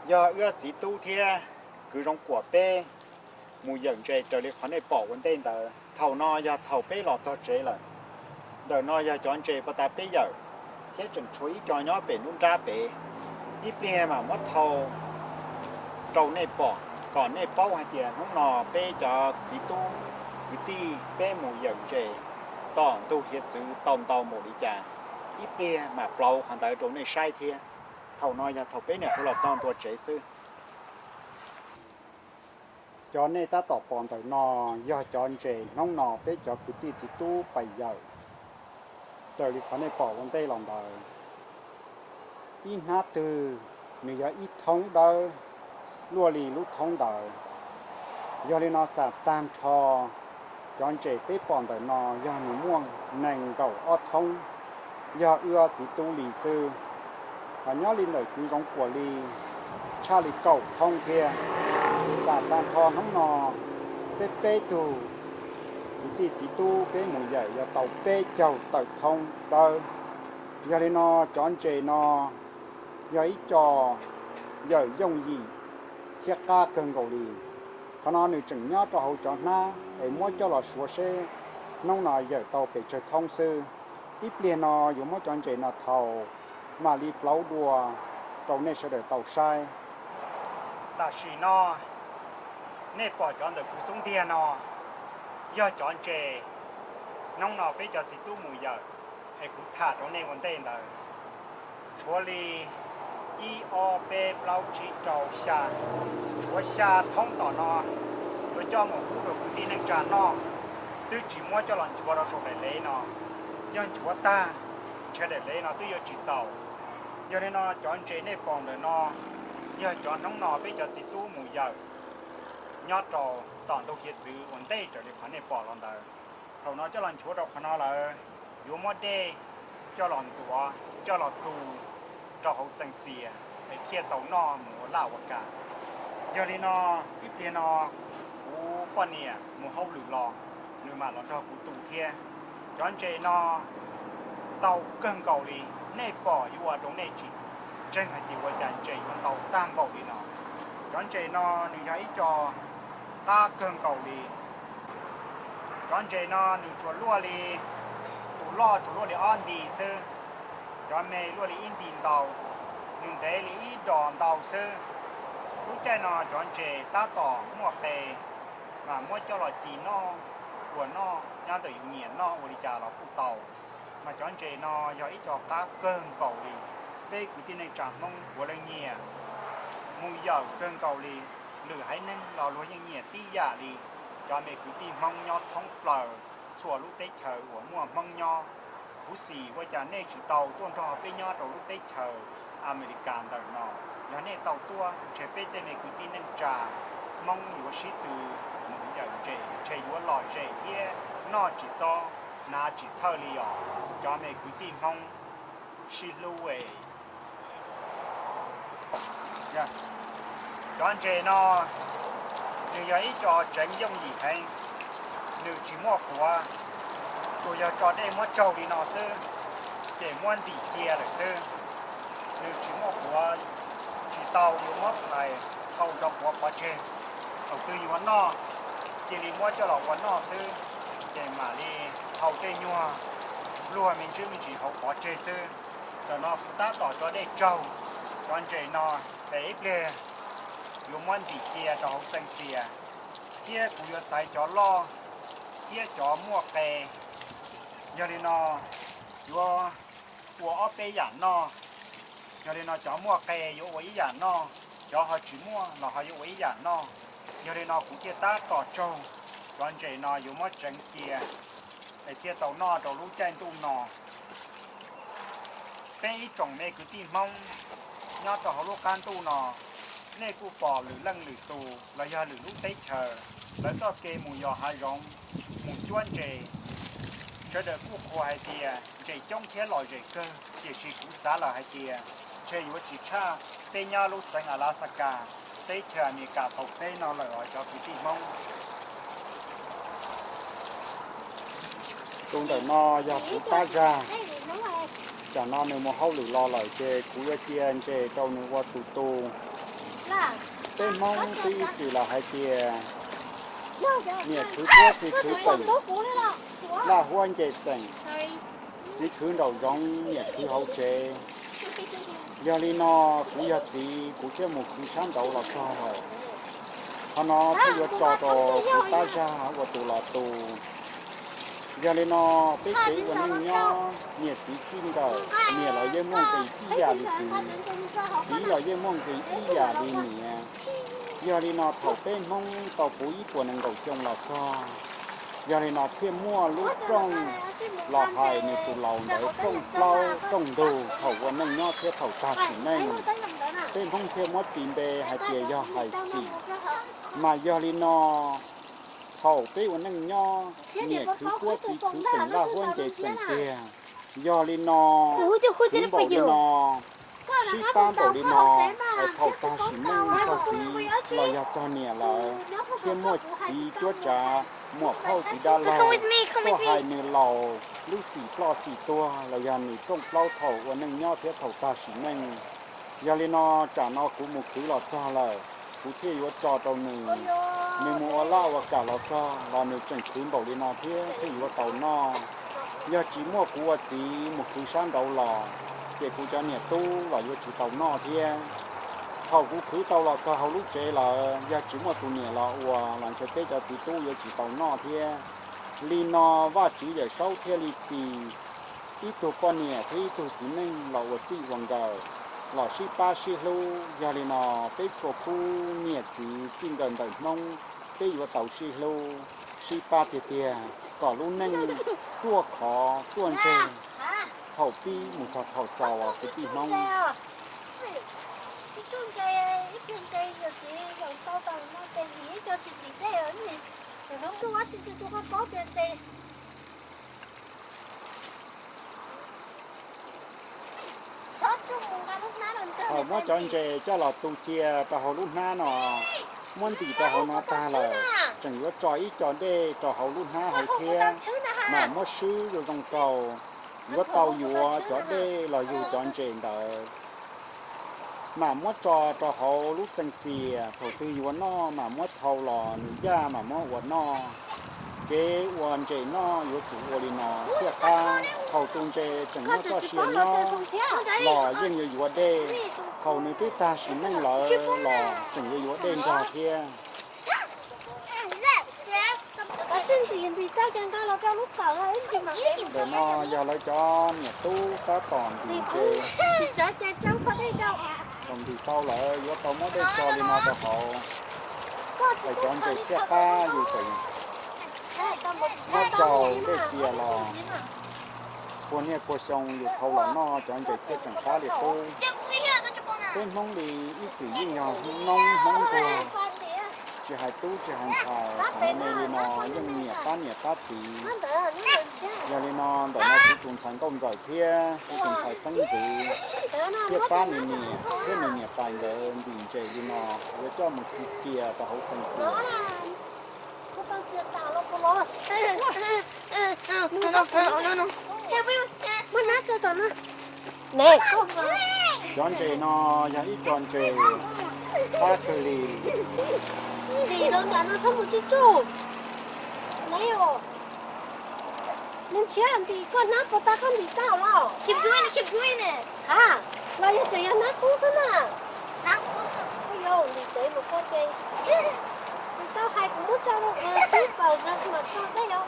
Yog wb txiv tub thiab kwv Zoov Kuam peb mus yawm ntses raws li qhov nej pom ua ntej ntawd. Thaum no yog thaum peb los txog tsev lawm. Ntawm no yog cov ntses puag ta peb yawm, thiab tseem tshuav ib co nyob pem nruab nrab pem. Ib pliag mam muab thau rau nej pom kom nej paub hais tias hnub no peb cov txiv tub kwv tij peb mus yawm ntses tom ntug hiav txwv tau ntau npaum li cas. Ib pliag mam plauv qhov ntawd rau nej saib thiab. Thaum no yog thaum peb nyuam qhuav los txog ntua tsev xwb. Cov nej tab tom pom ntawm no yog cov ntses hnub no peb cov kwv tij txiv tub pais yawm, raws li qhov nej pom ua ntej los ntawd. Ib hnab twg nws yog ib thoob dawb luaj li lub thoob ntawd. Yog li no xam tag nrho cov ntses peb pom ntawm no yog nws muaj nees nkaum ob thoob, yog wb txiv tub li xwb. Hos nyob li ntawm kwv Zoov Kuam li tshaj li kaum thoob thiab. Xam tag nrho hnub no peb peb tug kwv tij txiv tub peb mus yawm yog tau peb caug tawm thoob dawb. Yog li no cov ntses no yog ib co yawm yooj yim thiab qab kawg nkaus li. Qhov no nws tseem nyob rau hauv cov hnab es muab coj los suav seb hnub no yawm tau pes tsawg thoob xwb. Ib pliag no yuav muab cov ntses no thau mam li plauv dua rau nej sawv daws tau saib. Tam sim no nej pom cov ntawm kuv xub ntiag no yog cov ntses hnub no peb cov txiv tub mus yawm es kuv tham rau nej ua ntej ntawd. Tshuav li ib ob peb plaub tsib rau xya, tshuav xya thoob tom no yuav coj mus pub rau kwv tij neej tsa noj, twb tsis muab coj los nchuav rau saum daim lev no. Yog nchuav tag, ntshe daim lev no twb yuav tsis txaus. Yog li no cov ntses nej pom ntawm no yog cov hnub no peb cov txiv tub mus yawm nyob rau tom ntug hiav txwv ua ntej raws li qhov nej pom los ntawd. Thaum no coj los nchuav rau qhov no lawm, yuav muab dej coj los ntxuav coj los tu rau hauv txeem txias es thiaj tau noj mus ua laj ua kam. Yog li no ib pliag no kuv poj niam mus hauj lwm los, nws mam los nrog kuv tu thiab. Cov ntses no ntau kawg nkaus li, nej pom yuav ua rau nej tsis ntseeg hais tias ua cas ntses yuav ntau tag npaum li no. Cov ntses no nws yog ib co qab kawg nkaus li. Cov ntses no nws tsuas luaj li, tus loj tsuas luaj li ob nti xwb, cov me luaj li ib nti ntau, nws ntev li ib dos ntau xwb. Lub caij no cov ntses tab tom muaj qe, mas muab coj los ci noj, ua noj nyob ntawm yus nyiam noj ua li cas los kuj tau. Mas cov ntses no yog ib co qab kawg nkaus li. Peb kwv tij neej tsa Hmoob puav leej nyiam mus yawm kawg nkaus li. Lwm haiv neeg los luag yeej nyiam tib yam li. Cov me kwv tij Hmoob nyob thoob plaws txhua lub teb chaws uas muaj Hmoob nyob, khuv xim ua cas nej tsis tau tuaj nrog peb nyob rau lub teb chaws Amelikas ntawm no. Yog nej tau tuaj ntshe peb tej me kwv tij neej tsa Hmoob yuav sib tw mus yawm ntses, ntshe yuav lom zem thiab noj tsis txob hnav tsis txhawj li os cov me kwv tij Hmoob sib hlub. Cov ntses no nws yog ib co tseev yooj yim heev, nws tsis muaj quav, tsuas yog tso dej muab tsaug li no xwb, ces muab ntim cia lawm xwb. Nws tsis muaj quav, tsis tau yuav muab phais thau nrog quav pov tseg. Thaum twg yuav noj, cia li muab coj los ua noj xwb, ces mam li thau tej nyuag luag me ntsis me ntsis hauv pov tseg xwb. Tam no kuv tab tom tso dej tsaug cov ntses no, es ib pliag yuav muab ntim cia rau hauv txeem txias, thiab kuv yuav xaiv cov loj thiab cov muaj qe. Yog li no yuav ua ob peb yam noj. Yog li no cov muaj qe yuav ua ib yam noj, cov ho tsis muaj los ho yuav ua ib yam noj. Yog li no kuv thiaj tab tom tsaug cov ntses no yuav muab tseev cia, es thiaj tau noj rau lub caij ntuj no. Peb ib tsoom me kwv tij Hmoob nyob rau hauv lub qab ntuj no, nej kuj pom lwm leej lwm tus los yog lwm lub teb chaws, lawv txoj kev mus yos hav zoov, mus cuab ntses, sawv daws kuj qhuas hais tias ntses coob thiab lom zem kawg, tiam sis kuv xav lawm hais tias ntshe yuav tsis tshaj peb nyob lub xeev Alaska, teb chaws Amelikas qaum teb no lawm os cov kwv tij Hmoob. Tus ntawm no yog kuv pab zag, tam no nws mus hauj lwm los lawm ces kuv yuav cia ntses rau nws ua tus tu. Peb Hmoob twb ib txwm los hais tias niam khwv puab txiv khwv peem, laj huab nce txeem, txiv khwv nraum zoov niam khwv hauv tsev. Yog li no kuv yog txiv kuv thiaj mus khwv sab nraud los txog lawm. Qhov no thiaj yuav tso rau kuv tab zag ua tus los tu. Yog li no peb kev ua neej nyob niam txiv txij nkawm, niam los yeej muaj nqis ib yam li txiv, txiv los yeej muaj nqis ib yam li niam. Yog li no thaum peb Hmoob tau puv ib puas nees nkaum xyoo los txog, yog li no thiaj muaj lub rooj los hais nws tus laus ntawd rooj plaub rooj ntug thaum ua neej nyob thiab thaum tag sim neej. Peb Hmoob thiaj muab tis npe hais tias yog Hais Xim. Mas yog li no thaum peb ua neej nyob, niam khwv puab txiv khwv peem laj huab nce txeem tiag. Yog li no khwv npaum li no, sib pab npaum li no, es thaum tag sim neej txog txiv los yog txog niam lawm, thiaj muaj txiv cuab tsav, muam phauj txiv dab laug, tuaj hais nws laus lub xim ploj xim tuag los yog nws rooj plaub thaum ua neej nyob thiab thaum tag sim neej. Yog li no tsam no kuv mus khwv los txog lawm, kuv thiaj yuav tso rau nws. Nws mus ua laj ua kam los txog los nws tseem khwv npaum li no thiab thiaj yuav tau noj. Yog tsis muaj kuv ua txiv mus khwv sab nraud los, ces kuv cov niam tub los yuav tsis tau noj thiab. Thaum kuv khwv tau los txog hauv lub tsev lawm, yog tsis muaj tus niam los ua los ntshe peb cov txiv tub yuav tsis tau noj thiab. Li no Vajtswv Yawmsaub thiaj li txis ib tug poj niam thiab ib tug txiv neej los ua txij ua nkawm, los sib pab sib hlub. Yog li no peb txhua khub niam txiv txij nkawm ntawm Hmoob, peb yuav tau sib hlub sib pab tiag tiag kom lub neej ruaj khov ruaj ntseg thaum pib mus txog thaum xaus kwv tij Hmoob. Thaum muab cov ntses coj los tu cia rau hauv lub hnab no, muab ntim rau hauv no tag lawm, tseem yuav tso ib co dej rau hauv lub hnab hauv thiab, mam muab swb zoo zoo rau, yuav tau yuav cov dej los yug cov ntses ntawd. Mam muab tso rau hauv lub txeev txias, thaum twg yuav noj mam muab thau los nws yaj mam muab ua noj. Kev ua ntses noj yuav tsum ua li no thiaj qab. Thaum tus ntses tseem muaj txoj sia nyob los yeej yuav yuav dej, thaum nws twb tag sim neej lawm los tseem yuav yuav dej nrog thiab. Ntawm no yog lawv cov niam tub tab tom ntim ntses. Thaum ntim tau lawm yuav tau muab dej tso li no rau hauv, es cov ntses thiaj qab. Yus tseem muab tsaus dej txias los puag niaj puag xyoo yus thau los noj cov ntses thiaj tseem qab li qub. Peb Hmoob li ib txwm yeej yog noob Hmoob nquag, tsis hais tub tsis hais ntxhais, thaum me me li no yeej nyiam pab niam pab txiv. Yog li no ntawm no kuv tus ntxhais nkauj ntxawm thiab kuv tus ntxhais xeeb ntxwv thiaj pab nws niam thiab nws niam tais nkawd ntim ntses li no, yuav coj mus cia rau hauv txeev txias. Cov ntses no yog ib co ntses qab kawg li. Nws nrhiav ntim koj hnab puas tag koj ntim tau los? Ha, los yog tseem yog hnab kub xwb na? Ntim tau hais kuv muab tso rau sib paws mam tso teb os.